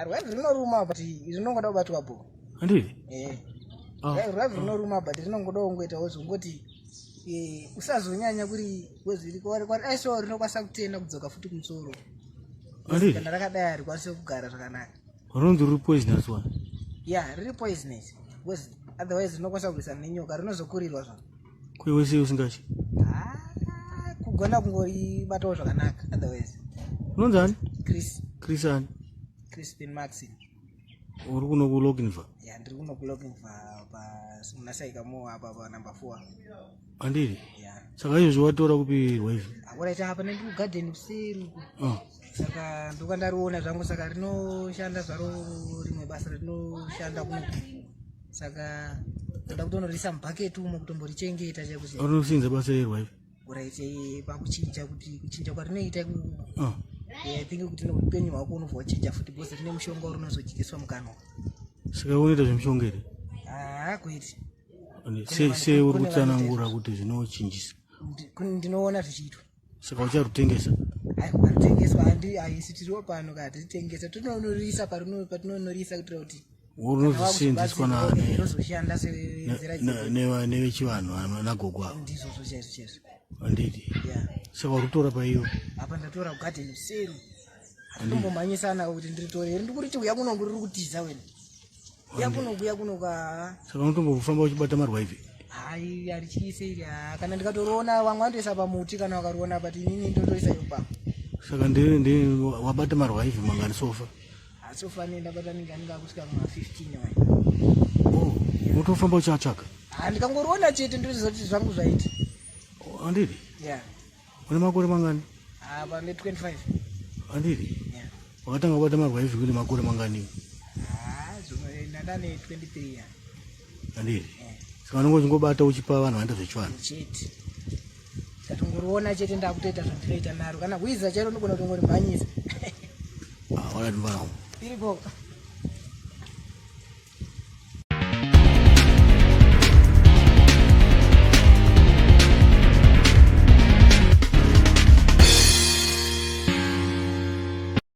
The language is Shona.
Rwaivhi rinoruma but rinongoda kubatwa bho. Handiti? Eh. Ah. Rwaivhi rinoruma but rinongoda kungoitawo zvongoti eh, usazonyanya kuri wezviri kwari kwari aiso rinokwanisa kutenda kudzoka futi kumusoro. Handiti? Kana rakadai harikwanisi kugara zvakanaka. Rinonzi riri poisonous one. Yeah, riri poisonous. Because otherwise rinokwanisa kurwisana nenyoka rinozokurirwa zvaro. Kuiwe sei usingatyi? Ah, kugona kungoribatawo zvakanaka otherwise. Unonzi ani? Chris. Chris ani? Crispin Maxin. Uri kuno ku Lochinvar? Yeah, ndiri kuno ku Lochinvar pa muna Saikamo apa pa number 4. Andiri? Yeah. Saka izvozvo watora kupi rwaivhi? Akuraita apa nendiri kugarden kuseri uko. Ah. Saka ndokandariona zvangu saka rinoshanda zvaro rimwe basa rinoshanda kuno. Saka ndoda kutonorisa mubhaketi umo kutomborichengeta chaiko chaiko. Rinosinza basa rerwaivhi? Right, pakuchinja kuti kuchinja kwarinoita ku Ah. I think kuti neupenyu hwako unobva wachinja futi because rine mushonga unozodyiswa mukanwa. Saka unoita zvemushonga here? Ah, kwete. Sei sei uri kutsanangura kuti zvinochinjisa? Ndinoona zvichiitwa. Saka ucharutengesa? Aiwa, rutengeswa handi haisi tiriwo pano ka hatitengesa tinonorisa patinonorisa kuitira kuti Unozoseenzeswa na rozoshanda senzira nevechivanhu nagogo avo. Ndizvozvo chaizvo chaizvo. Handiti? Yeah. Saka uri kutora paiyo? Apa ndatora kugarden kuseri. Ndinombomhanyisana kuti ndiritore here ndikuriti uya kuno riri kutiza wena. Uya kuno uya kuno ka. Saka unotombofamba uchibata marwaivhi? Hai harityise iri haa kana ndikatoriona vamwe vanotoisa pamuti kana vakariona but inini ndotoisa ipapo. Saka ndi ndi wabata marwaivhi mangani sofa? Sofa ne ndabata ningani kakusvika kuma 15 wai. Oh, unotofamba uchiatsvaga? Ah, ndikangoriona chete ndoziva kuti zvangu zvaita. Handiti? Yeah. Une makore mangani? Apa ne 25. Handiti? Yeah. Wakatanga kubata marwaivhi une makore mangani? Ah, zvimwe ndane 23 yeah. Handiti? Yeah. Saka unenge uchingobata uchipa vanhu vanoita zvechivanhu? Chete. Ndatongoriona chete ndakutoita zvandinoita naro. Kana hwiza chairo ndogona kutongorimhanyisa. Ah, wala ndimbangu. Iripo.